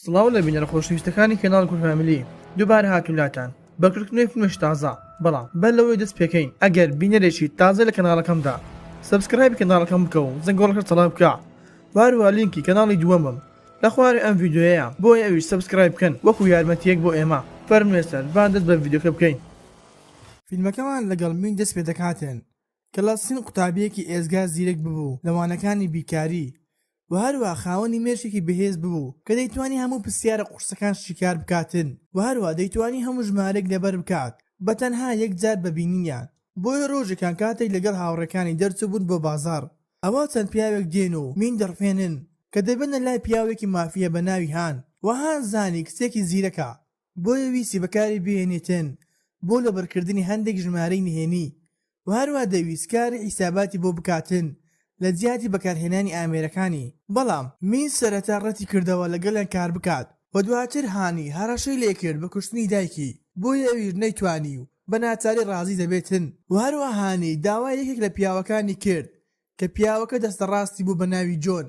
سڵاو لە بینەرە خۆشەویستەکانی کەناڵ کورد فامیلی دووبارە هاتوین لاتان بە کردنەوەی فیلمێکی تازە بەڵام بەر لەوەی دەست پێکەین ئەگەر بینەرێکی تازە لە کەناڵەکەمدا subscribe ی کەناڵەکەم بکە و زەنگۆڵەکە چالاک بکە و هەروەها لینکی کەناڵی دووەمم لە خوارێ ئەم ڤیدیۆیەیە بۆیە ئەویش subscribe بکەن وەکو یارمەتیەک بۆ ئێمە فەرموو ئێستا با دەست بە ڤیدیۆکە بکەین. فیلمەکەمان لەگەڵ مین دەست پێدەکاتن کە لە سین قوتابییەکی ئێجگار زیرەک ببوو لە وانەکانی بیرکاری و هەروەها خاوەنی مێشکێکی بەهێز ببوو کە دەیتوانی هەموو پرسیارە قورسەکان شیکار بکاتن و هەروەها دەیتوانی هەموو ژمارەیەک لەبەر بکات بە تەنها یەک جار بە بینینیان. بۆیە ڕۆژێکان کاتێک لەگەڵ هاوڕێکانی دەرچووبوون بۆ بازاڕ ئەوا چەند پیاوێک دێن و مین دەڕفێنن کە دەبەنە لای پیاوێکی مافیا بە ناوی هان و هان زانی کچێکی زیرەکە بۆیە ویستی بەکاری بهێنێتن بۆ لەبەرکردنی هەندێک ژمارەی نهێنی و هەروەها دەیویست کاری حیساباتی بۆ بکاتن لە جیاتی بەکارهێنانی ئامێرەکانی. بەڵام مین سەرەتا ڕەتی کردەوە لەگەڵیان کار بکات و دواتر هانی هەڕەشەی لێکرد بە کوشتنی دایکی بۆیە ئەویش نەیتوانی و بە ناچاری ڕازی دەبێتن و هەروەها هانی داوای یەکێک لە پیاوەکانی کرد کە پیاوەکە دەستە ڕاستی بوو بە ناوی جۆن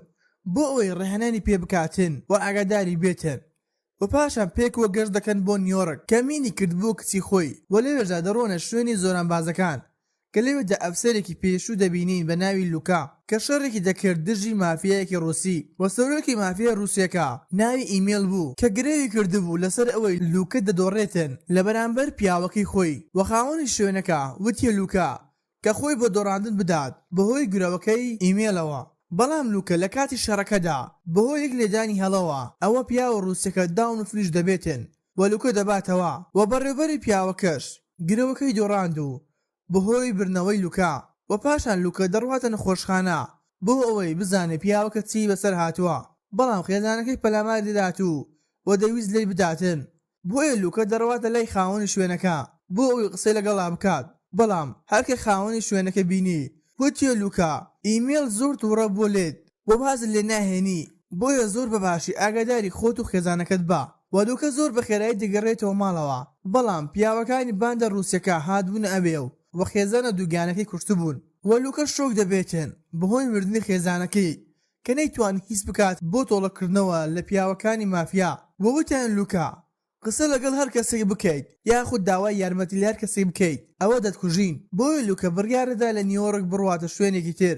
بۆ ئەوەی ڕێهێنانی پێ بکاتن و ئاگاداری بێتن و پاشان پێکەوە گەشت دەکەن بۆ نیۆڕک کە مینی کردبووە کچی خۆی و لەوێشدا دەڕۆنە شوێنی زۆرانبازەکان کە لەوێدا ئەفسەرێکی پێشوو دەبینین بە ناوی لوکا کە شەڕێکی دەکرد دژی مافیایەکی ڕووسی و سەرۆکی مافیای ڕووسیەکە ناوی ئیمیل بوو کە گرەوی کردبوو لەسەر ئەوەی لوکە دەدۆڕێتن لەبەرامبەر پیاوەکەی خۆی و خاوەنی شوێنەکە وتیە لوکا کە خۆی بۆ دۆڕاندن بدات بەهۆی گرەوەکەی ئیمێلەوە، بەڵام لوکە لە کاتی شەڕەکەدا بەهۆی یەک لێدانی هەڵەوە ئەوە پیاوە ڕووسەکە down و finish دەبێتن و لوکە دەباتەوە و بەڕێوبەری پیاوەکەش گرەوەکەی دۆڕاند و بەهۆی بردنەوەی لوکە و پاشان لوکە دەڕواتە نەخۆشخانە بۆ ئەوەی بزانێ پیاوەکە چی بەسەر هاتووە بەڵام خێزانەکەی پەلاماری دەدات و و دەیویست لێی بداتن بۆیە لوکە دەڕواتە لای خاوەنی شوێنەکە بۆ ئەوەی قسەی لەگەڵا بکات، بەڵام هەر کە خاوەنی شوێنەکە بینی وتیە لوکە ئیمیل زۆر توڕە بووە لێت و وازت لێ ناهێنی بۆیە زۆر بە باشی ئاگاداری خۆت و خێزانەکەت بە و لوکە زۆر بە خێرایی دەگەڕێتەوە ماڵەوە بەڵام پیاوەکانی باندە ڕووسیەکە هاتبوونە ئەوێ و خێزانە دووگیانەکەی کوشتبوون و لوکە شۆک دەبێتن بەهۆی مردنی خێزانەکەی کە نەیتوانی هیچ بکات بۆ تۆڵەکردنەوە لە پیاوەکانی مافیا و وتیان لوکا قسە لەگەڵ هەر کەسێک بکەیت یاخود داوای یارمەتی لە هەر کەسێک بکەیت ئەوە دەتکوژین بۆیە لوکە بڕیاردەدا لە نیۆرک بڕواتە شوێنێکی تر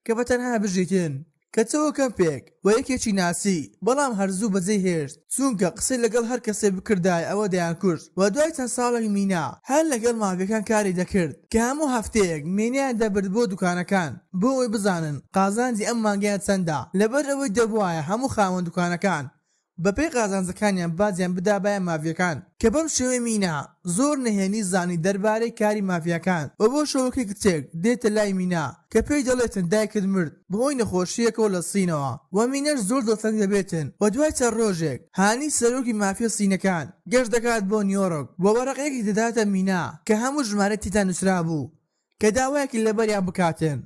کە بە تەنها بژیتن کە چووە کەمپێک و یەکێکی ناسی بەڵام هەر زوو بەجێی هێشت چوونکە قسەی لەگەڵ هەر کەسێک بکردایە ئەوە دەیانکوشت و دوای چەند ساڵێک مینا هەر لەگەڵ مافیەکان کاری دەکرد کە هەموو هەفتەیەک مینیان دەبرد بۆ دوکانەکان بۆ ئەوەی بزانن قازانجی ئەم مانگەیان چەندە لەبەر ئەوەی دەبوایە هەموو خاوەن دوکانەکان بەپێی قازانجەکانیان باجیان بدابایە مافیەکان. کە بەم شێوەیە مینا زۆر نهێنی زانی دەربارەی کاری مافیاکان و بۆ شەوەکەی کچێک دێتە لای مینا کە پێی دەڵێتن دایکت مرد بەهۆی نەخۆشییەکەوە لە سینەوە و مینەش زۆر دڵتەنگ دەبێتن و دوای چەند ڕۆژێک هانی سەرۆکی مافیا سینەکان گەشت دەکات بۆ نیۆرک و وەرەقەیەکی دەداتە مینا کە هەموو ژمارەی تێدا نوسرابوو کە داوایەکی لەبەریان بکاتن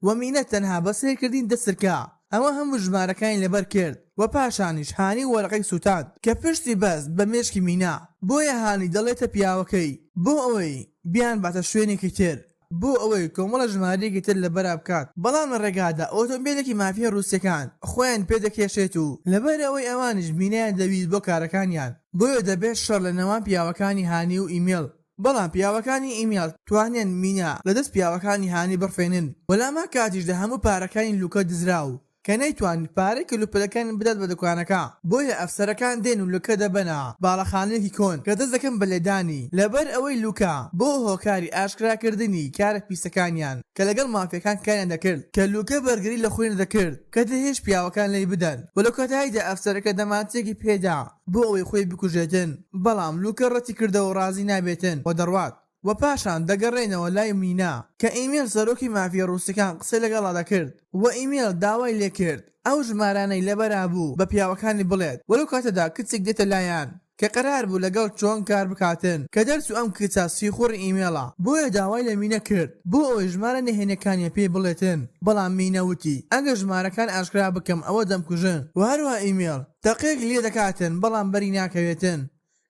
و مینە تەنها بە سەیرکردنی دە چرکە ئەوە هەموو ژمارەکانی لەبەر کرد و پاشانیش هانی وەرەقەی سوتاند کە پشتی بەست بە مێشکی مینا بۆیە هانی دەڵێتە پیاوەکەی بۆ ئەوەی بیانباتە شوێنێکی تر بۆ ئەوەی کۆمەڵە ژمارەیەکی تر لەبەرا بکات بەڵام لە ڕێگادا ئۆتۆمبێلێکی مافیا ڕووسیەکان خۆیان پێدەکێشێت و لەبەر ئەوەی ئەوانیش مینایان دەویست بۆ کارەکانیان بۆیە دەبێت شەڕ لە نێوان پیاوەکانی هانی و ئیمیل بەڵام پیاوەکانی ئیمیل توانیان مینا لە دەست پیاوەکانی هانی بڕفێنن و لەهەمان کاتیشدا هەموو پارەکانی لوکە دزرا و کە نەیتوانی پارەی کەلوپەلەکانی بدات بە دوکانەکە بۆیە ئەفسەرەکان دێن و لوکە دەبەنە باڵەخانەیەکی کۆن کە دەست دەکەن بە لێدانی لەبەر ئەوەی لوکە بۆ هۆکاری ئاشکراکردنی کارە پیسەکانیان کە لەگەڵ مافیاکان کاریان دەکرد کە لوکە بەرگری لە خۆی نەدەکرد کە دەیهێشت پیاوەکان لێی بدەن و لە کۆتاییدا ئەفسەرەکە دەمانچەیەکی پێدا بۆ ئەوەی خۆی بکوژێتن بەڵام لوکە ڕەتی کردەوە ڕازی نابێتن و دەڕوات و پاشان دەگەڕێنەوە لای مینا کە ئیمیل سەرۆکی مافیا ڕووسەکان قسەی لەگەڵا دەکرد و ئیمیل داوای لێکرد ئەو ژمارانەی لەبەرا بوو بە پیاوەکانی بڵێت و لەو کاتەدا کچێک دێتە لایان کە قەرار بوو لەگەڵ چۆنگ کار بکاتن کە دەرچوو ئەم کچە سیخوڕی ئیمێڵە بۆیە داوای لە مینە کرد بۆ ئەوەی ژمارە نهێنیەکانیان پێی بڵێتن بەڵام مینە وتی ئەگەر ژمارەکان ئاشکرا بکەم ئەوە دەمکوژن و هەروەها ئیمێڵ تەقێک لێدەکاتن بەڵام بەری ناکەوێتن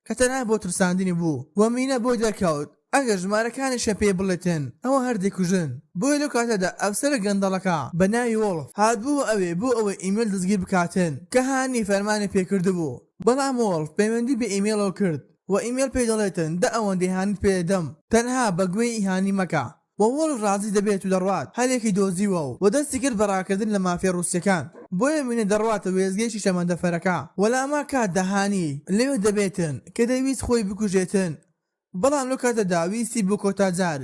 کە تەنها بۆ ترساندنی بوو و مینە بۆی دەرکەوت. ئەگەر ژمارەکانیشیان پێ بڵێتن ئەوە هەر دەیکوژن. بۆیە لەو کاتەدا ئەفسەرە گەندەڵەکە بە ناوی وۆڵف هاتبووە ئەوێ بۆ ئەوەی ئیمیل دەستگیر بکاتن کە هانی فەرمانی پێکردبوو. بەڵام وۆڵف پەیوەندی بە ئیمیلەوە کرد و ئیمیل پێی دەڵێتن دە ئەوەندەی هانیت پێ دەدەم تەنها بە گوێی هانی مەکە. و وۆڵف ڕازی دەبێت و دەڕوات هەلێکی دۆزیوە و دەستی کرد بە ڕاکردن لە مافیا ڕووسیەکان. بۆیە مینە دەڕواتە وێستگەیەکی شەمەندەفەرەکە و لە هەمان کاتدا هانی لەوێ دەبێتن کە دەیویست خۆی بکوژێتن بەڵام لەو کاتەدا ویستی بۆ کۆتا جار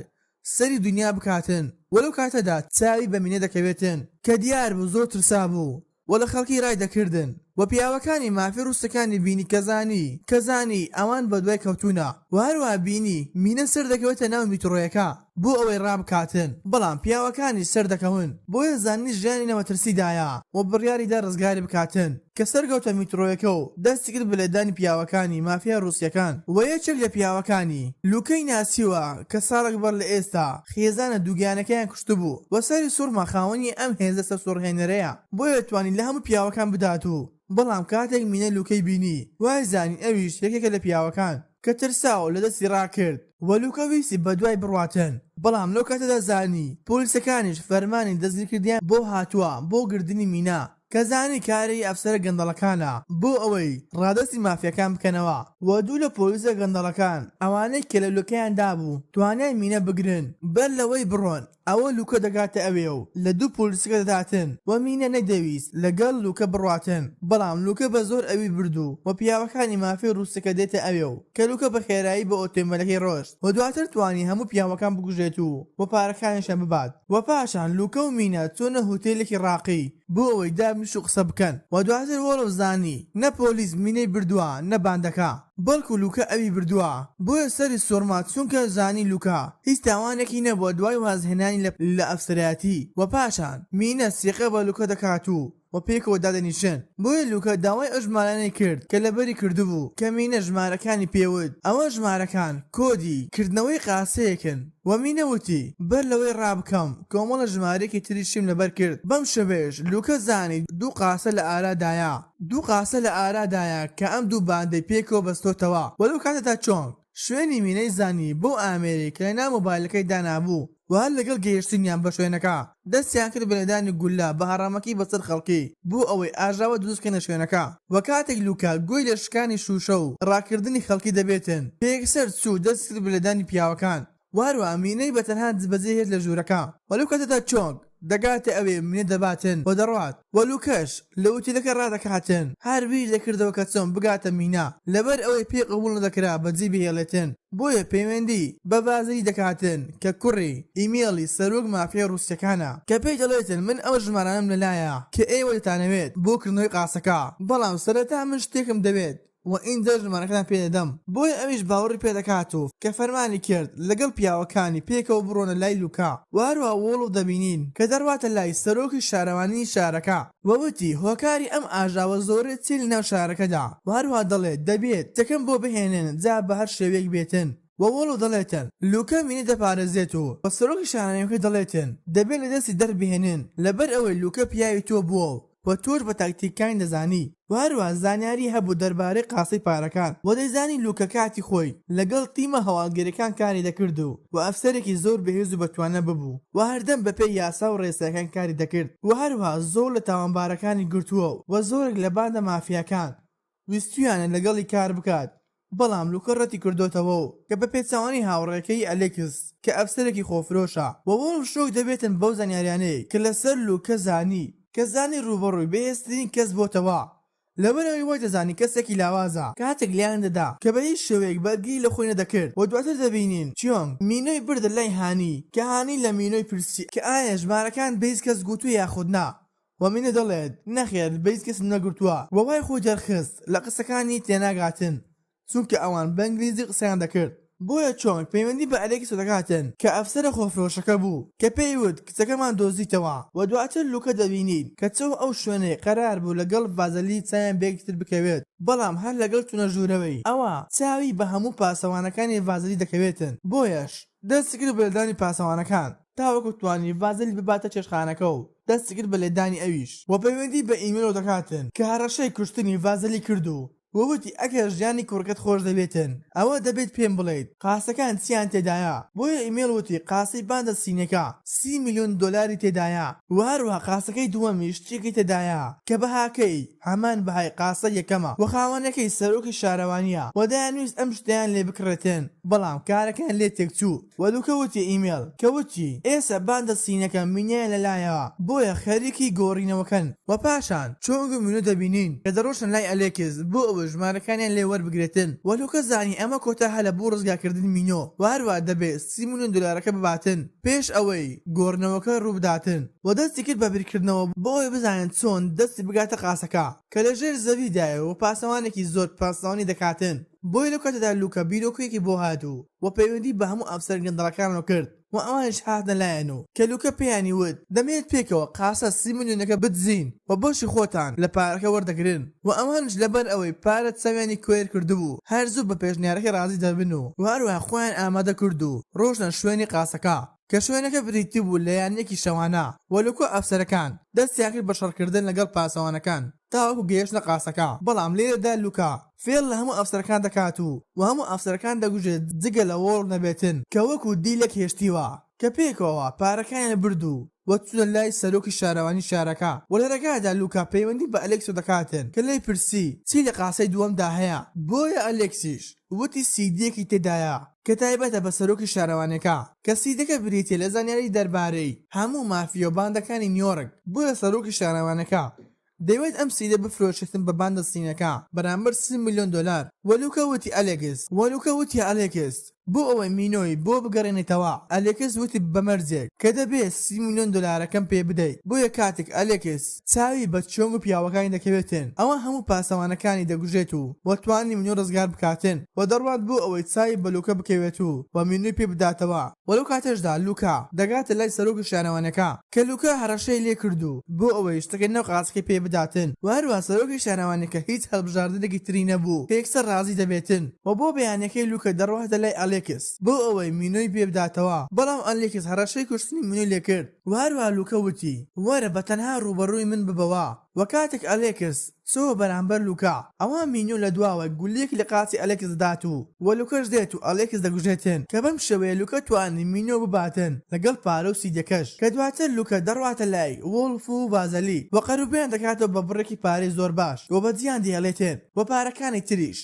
سەیری دونیا بکاتن و لەو کاتەدا چاوی بە مینە دەکەوێتن کە دیار بوو زۆر ترسابوو و لە خەڵکی ڕای دەکردن و پیاوەکانی مافی ڕووسەکانی بینی کە زانی کە زانی ئەوان بەدوای کەوتوونە و هەروەها بینی مینە سەردەکەوێتە ناو میتڕۆیەکە بۆ ئەوەی ڕابکاتن بەڵام پیاوەکانیش سەردەکەون بۆیە زانی ژیانی لە مەترسیدایە و بڕیاریدا ڕزگاری بکاتن کە سەرکەوتە میتڕۆیەکە و دەستی کرد بە لێدانی پیاوەکانی مافیا ڕووسیەکان و یەکێک لە پیاوەکانی لوکەی ناسیوە کە ساڵێک بەر لە ئێستا خێزانە دووگیانەکەیان کوشتبوو و سەری سوڕما خاوەنی ئەم هێزە سەرسوڕهێنەرەیە بۆیە توانی لە هەموو پیاوەکان بدات و بەڵام کاتێک مینە لوکەی بینی وای زانی ئەویش یەکێکە لە پیاوەکان کە ترسا و لە دەستی ڕاکرد و لوکە ویستی بەدوای بڕواتن بەڵام لەو کاتەدا زانی پۆلیسەکانیش فەرمانی دەستگیرکردنیان بۆ هاتووە بۆ گردنی مینا کە زانی کاری ئەفسەرە گەندەڵەکانە بۆ ئەوەی ڕادەستی مافیاکان بکەنەوە و دوو لە پۆلیسە گەندەڵەکان ئەوانەی کە لە لوکەیان دابوو توانیان مینە بگرن بەر لەوەی بڕۆن ئەوە لوکە دەگاتە ئەوێ و لە دوو پۆلیسەکە دەداتن و مینە نەیدەویست لەگەڵ لوکە بڕواتن بەڵام لوکە بە زۆر ئەوی برد و و پیاوەکانی مافیای ڕووسەکە دێتە ئەوێ و کە لوکە بە خێرایی بە ئۆتۆمبێلەکەی ڕۆشت و دواتر توانی هەموو پیاوەکان بکوژێت و و پارەکانیشیان ببات و پاشان لوکە و مینا چوونە هوتێلێکی ڕاقی بۆ ئەوەی دابنیشن و قسە بکەن و دواتر وۆڵف زانی نە پۆلیس مینەی بردووە نە باندەکە بەڵکو لوکە ئەوی بردووە بۆیە سەری سوڕما چونکە زانی لوکە هیچ تاوانێکی نەبووە دوای وازهێنانی لە ئەفسەرایەتی و پاشان مینە سیقە بە لوکە دەکات و و پێکەوە دادەنیشن بۆیە لوکە داوای ئەو ژمارانەی کرد کە لەبەری کردبوو کە مینە ژمارەکانی پێوت ئەوە ژمارەکان کۆدی کردنەوەی قاسەیەکن و مینە وتی بەر لەوەی ڕابکەم کۆمەڵە ژمارەیەکی تریشیم لەبەر کرد بەم شێوەیەش لوکە زانی دوو قاسە لە ئارادایە دوو قاسە لە ئارادایە کە ئەم دوو باندەی پێکەوە بەستۆتەوە و لەو کاتەدا چۆنگ شوێنی مینەی زانی بەو ئامێرەی کە لەناو مۆبایلەکەی دانابوو و هەر لەگەڵ گەیشتنیان بە شوێنەکە دەستیان کرد بە لێدانی گوللە بە هەڕەمەکی بەسەر خەڵکی بۆ ئەوەی ئاژاوە دروست بکەنە شوێنەکە و کاتێک لوکا گوێی لە شکانی شوشە و ڕاکردنی خەڵکی دەبێتن پێکسەر چوو دەستی کرد بە لێدانی پیاوەکان و هەروەها مینەی بە تەنها بەجێ هێشت لە ژوورەکە و لەو کاتەدا چۆنگ دەگاتە ئەوێ مینە دەباتن و دەڕوات و لوکەش لە ئوتێلەکە ڕادەکاتن هەر بیری دەکردەوە کە چۆن بگاتە مینا لەبەر ئەوەی پێی قبوڵ نەدەکرا بەجێی بهێڵێتن بۆیە پەیوەندی بە ڤازلی دەکاتن کە کوڕی ئیمیلی سەرۆک مافیای ڕووسیەکانە کە پێی دەڵێتن من ئەو ژمارانەم لەلایە کە ئێوە دەتانەوێت بۆ کردنەوەی قاسەکە بەڵام سەرەتا من شتێکم دەوێت و ئینجا ژمارەکەتان پێ دەدەم. بۆیە ئەویش باوەڕی پێ دەکات و کە فەرمانی کرد لەگەڵ پیاوەکانی پێکەوە بڕۆنە لای لوکا و هەروەها وۆڵف دەبینین کە دەڕواتە لای سەرۆکی شارەوانیی شارەکە و وتی هۆکاری ئەم ئاژاوە زۆرە چیە لەناو شارەکەدا و هەروەها دەڵێت دەبێت چەکم بۆ بهێنن جا بە هەر شێوەیەک بێتن و وۆڵف دەڵێتن لوکا مینە دەپارێزێت و بە سەرۆکی شارەوانیەکە دەڵێتن دەبێت لە دەستی دەربهێنن لەبەر ئەوەی لوکا پیاوی تۆ بووە و و تۆش بە تاکتیکەکانی دەزانی و هەروەها زانیاری هەبوو دەربارەی قاسەی پارەکان و دەیزانی لوکە کاتی خۆی لەگەڵ تیمە هەواڵگریەکان کاری دەکرد و و ئەفسەرێکی زۆر بەهێز و بەتوانا ببوو و هەردەم بەپێی یاسا و ڕێساکان کاری دەکرد و هەروەها زۆر لە تاوانبارەکانی گرتووە و زۆرێک لە باندە مافیاکان ویستویانە لەگەڵی کار بکات بەڵام لوکە ڕەتی کردۆتەوە و کە بە پێچەوانەی هاوڕێکەی ئەلێکس کە ئەفسەرێکی خۆفرۆشە و وۆڵف شۆک دەبێتن بەو زانیاریانەی کە لەسەر لوکە زانی کە زانی ڕووبەڕووی بەهێزترین کەس بۆتەوە لەبەرئەوەی وای دەزانی کەسێکی لاوازە کاتێک لێیان دەدا کە بە هیچ شێوەیەک بەرگری لە خۆی نەدەکرد و دواتر دەبینین چیۆنگ مینۆی بردە لای هانی کە هانی لە مینۆی پرسی کە ئایا ژمارەکان بە هیچ کەس گوتووە یاخود نا و مینە دەڵێت، نەخێر بە هیچ کەسم نەگوتووە و وای خۆی دەرخست لە قسەکانی تێناگاتن چونکە ئەوان بە ئینگلیزی قسەیان دەکرد بۆیە چۆنگ پەیوەندی بە ئەلێکسەوە دەکاتن کە ئەفسەرە خۆفرۆشەکە بوو کە پێی وت کچەکەمان دۆزیتەوە و دواتر لوکە دەبینین کە چووە ئەو شوێنەی قەرار بوو لەگەڵ ڤازەلی چاویان بەیەکتر بکەوێت بەڵام هەر لەگەڵ چوونە ژوورەوەی ئەوا چاوی بە هەموو پاسەوانەکانی ڤازەلی دەکەوێتن بۆیەش دەستی کرد بە لێدانی پاسەوانەکان تاوەکو توانی ڤازەلی بباتە چێشتخانەکە و دەستی کرد بە لێدانی ئەویش و پەیوەندی بە ئیمیلۆ دەکاتن کە هەڕەشەی کوشتنی ڤازەلی کرد و. و وتی ئەگەر ژیانی کوڕەکەت خۆش دەوێتن ئەوە دەبێت پێم بڵێیت قاسەکان چیان تێدایە، بۆیە ئیمیل وتی قاسەی باندە سینەکە 30 ملیۆن دۆلاری تێدایە و هەروەها قاسەکەی دووەمیش شتێکی تێدایە کە بەهاکەی هەمان بەهای قاسە یەکەمە و خاوەنەکەی سەرۆکی شارەوانیە و دەیانویست ئەم شتەیان لێ بکڕێتن بەڵام کارەکەیان لێ تێکچوو و لوکە وتی ئیمیل کە وتی ئێستا باندە سینەکە مینیان لەلایە بۆیە خەریکی گۆڕینەوەکەن و پاشان چۆنگ و مینۆ دەبینین کە دەڕۆشتن لای ئەلێکس بۆ ئەوەی ژمارەکانیان لێ وەربگرێتن و لوکە زانی ئەمە کۆتا هەلە بۆ ڕزگارکردنی مینۆ و هەروەها دەبێت 30 ملیۆن دۆلارەکە بباتن پێش ئەوەی گۆڕینەوەکە ڕووبداتن و دەستی کرد بە بیرکردنەوە بۆ ئەوەی بزانێت چۆن دەستی بگاتە قاسەکە کە لە ژێر زەویدایە و پاسەوانێکی زۆر پاسەوانی دەکاتن بۆیە لەو کاتەدا لوکە بیرۆکەیەکی بۆ هات و و پەیوەندی بە هەموو ئەفسەرە گەندەڵەکانەوە کرد و ئەوانیش هاتنە لایان و کە لوکە پێیانی وت دەمەوێت پێکەوە قاسە 30 ملیۆنەکە بدزین و بەشی خۆتان لە پارەکە وەردەگرن و ئەوانیش لەبەر ئەوەی پارە چاویانی کوێر کردبوو هەر زوو بە پێشنیارەکەی ڕازی دەبن و هەروەها خۆیان ئامادە کرد و ڕۆشتنە شوێنی قاسەکە کە شوێنەکە بریتی بوو لە یانەیەکی شەوانە و لوکە و ئەفسەرەکان دەستیان کرد بە شەڕکردن لەگەڵ پاسەوانەکان تاوەکو گەیشتنە قاسەکە بەڵام لێرەدا لوکا فێڵ لە هەموو ئەفسەرەکان دەکات و و هەموو ئەفسەرەکان دەگوژێت جگە لە وۆڵ نەبێتن کە وەکو دیلێک هێشتیوە کە پێکەوە پارەکانیان برد و و چونە لای سەرۆکی شارەوانی شارەکە و لە ڕێگادا لوکا پەیوەندی بە ئەلێکسەوە دەکاتن کە لێی پرسی چی لە قاسەی دووەمدا هەیە بۆیە ئەلێکسیش وتی سیدیەکی تێدایە کە تایبەتە بە سەرۆکی شارەوانیەکە کە سیدەکە بریتیە لە زانیاری دەربارەی هەموو مافیا و باندەکانی نیۆرک بۆیە سەرۆکی شارەوانەکە دەیەوێت ئەم سیدە بفرۆشێتن بە باندە سینەکە بەرامبەر 30 ملیۆن دۆلار وە لوکە وتی ئەلێکس وە لوکە وتی ئەلێکس بۆ ئەوەی مینۆی بۆ بگەڕێنێتەوە ئەلێکس وتی بە مەرجێک کە دەبێت 30 ملیۆن دۆلارەکەم پێ بدەیت بۆیە کاتێک ئەلێکس چاوی بە چۆنگ و پیاوەکانی دەکەوێتن ئەوا هەموو پاسەوانەکانی دەگوژێت و وە توانی مینۆ ڕزگار بکاتن وە دەڕوات بۆ ئەوەی چاوی بە لوکە بکەوێت و وە مینۆی پێ بداتەوە وە لەو کاتەشدا لوکا دەگاتە لای سەرۆکی شارەوانیەکە کە لوکا هەڕەشەی لێ کرد و بۆ ئەوەی شتەکەی ناو قاسەکەی پێ بداتن وە هەروەها سەرۆکی شارەوانیەکە هیچ هەڵبژاردنێکی تری نەبوو کە یەکسەر ڕازی دەبێتن وە بۆ بەیانیەکەی لوکا دەڕواتە لای ئەلێکس بۆ ئەوەی مینۆی پێ بداتەوە بەڵام ئەلێکس هەڕەشەی کوشتنی مینۆی لێ کرد وە هەروەها لوکا وتی وەرە بە تەنها ڕووبەڕووی من ببەوە وە کاتێک ئەلێکس چۆوە بەرامبەر لوکا ئەوا مینۆ لە دواوە گوللەیەک لە قاچی ئەلێکس دەدات و وە لوکەش دێت و ئەلێکس دەکوژێتن کە بەم شێوەیە لوکە توانی مینۆ بباتن لەگەڵ پارە و سیدیەکەش کە دواتر لوکە دەڕواتە لای وۆڵف و ڤازەلی و قەرەبوویان دەکاتەوە بە بڕێکی پارەی زۆر باش و بەجیان دەهێڵێتن و پارەکانی تریش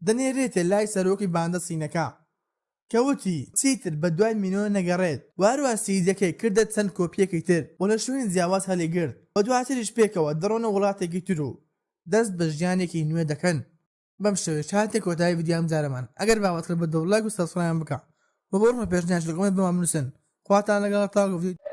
دەنێرێتە لای سەرۆکی باندە سینەکە. کە وتی چیتر بە دوای مینۆ نەگەڕێت و هەروەها سیدیەکەی کردە چەند کۆپیەکی تر و لە شوێنی جیاواز هەڵیگرت و دواتریش پێکەوە دەڕۆنە وڵاتێکی تر و دەست بە ژیانێکی نوێ دەکەن. بەم شێوەیەش هاتیە کۆتایی ڤیدیۆی ئەم جارەمان ئەگەر باوەتکرد بە دڵ لایک و subscribe مان بکە و بۆ ڕۆژ پێشنیاش لە comment بۆمان بنوسن خواتان لەگەڵ تاوەکو ڤیدیۆی.